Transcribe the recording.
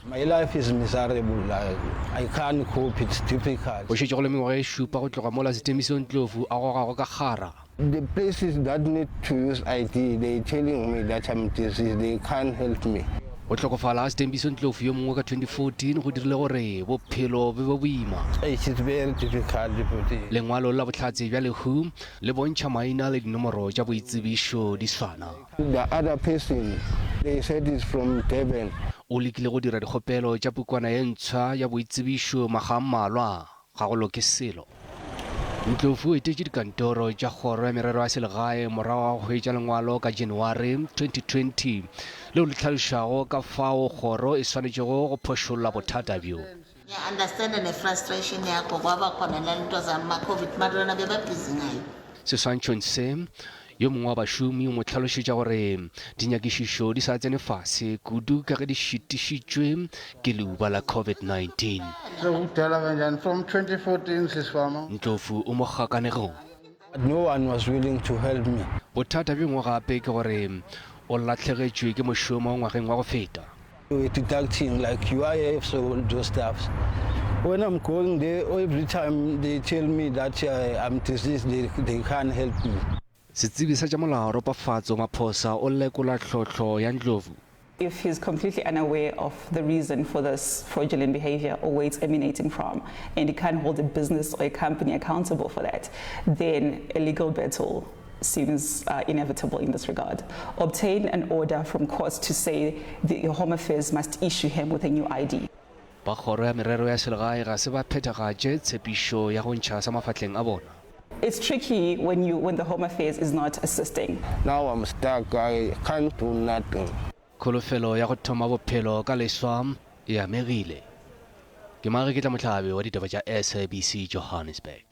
My life is miserable, I, I can't cope, it's difficult. Go šetše go le mengwaga e šupa go tloga mola Sithembiso Ndlovu a gogago ka kgara. The places that need to use ID, they telling me that I'm deceased, they can't help me. Go hlokofala ga Sithembiso Ndlovu yo mongwe ka 2014 go dirile gore bophelo bo be boima. It's very difficult. Lengwalo la bohlatse bja lehu le bontšha maina le dinomoro tša boitsebišo di swana. The other person they said is from Durban. O lekile go dira dikgopelo tša pukwana ye ntshwa ya boitsebišo makga a mmalwa, ga go loke selo. Ndlovu o etetše dikantoro tša Kgoro ya Merero ya Selegae morago ga go hwetša lengwalo ka January 2020 leo le hlalošago ka fao kgoro e swanetšego go phošolla bothata bjo. Ngiya understand ne frustration yakho kwaba khona nalento zama covid mara lona beba busy ngayo. Seswantšhong se, yo mongwe wa bašomi o mo hlalošetša gore dinyakišišo di sa tsene fase kudu ka ge di šitišitšwe ke leuba la COVID-19. Sekudala kanjani from 2014 sisifama. Ndlovu o mo kgakanegong. No one was willing to help me. Bothata bjo bongwe gape ke gore o lahlegetšwe ke mošomo ngwageng wa go feta. They were deducting like UIF so all those stuffs. When I'm going there, every time they tell me that uh, I'm deceased, they, they can't help me. Setsebi sa tša molao Ropafatso Maphosa o lekola tlhohlo ya Ndlovu. If he's completely unaware of the reason for this fraudulent behavior or where it's emanating from, and he can't hold a business or a company accountable for that, then a legal battle seems uh, inevitable in this regard. Obtain an order from court to say the Home Affairs must issue him with a new ID. Ba Kgoro ya Merero ya Selegae ga se ba phethagatše tshepišo ya go ntšha sa mafahleng a bona. It's tricky when you when the Home Affairs is not assisting. Now I'm stuck, I can't do nothing. Kholofelo ya go thoma bophelo ka leswa e amegile. Ke Mageketla Mohlabi wa ditaba tša SABC Johannesburg.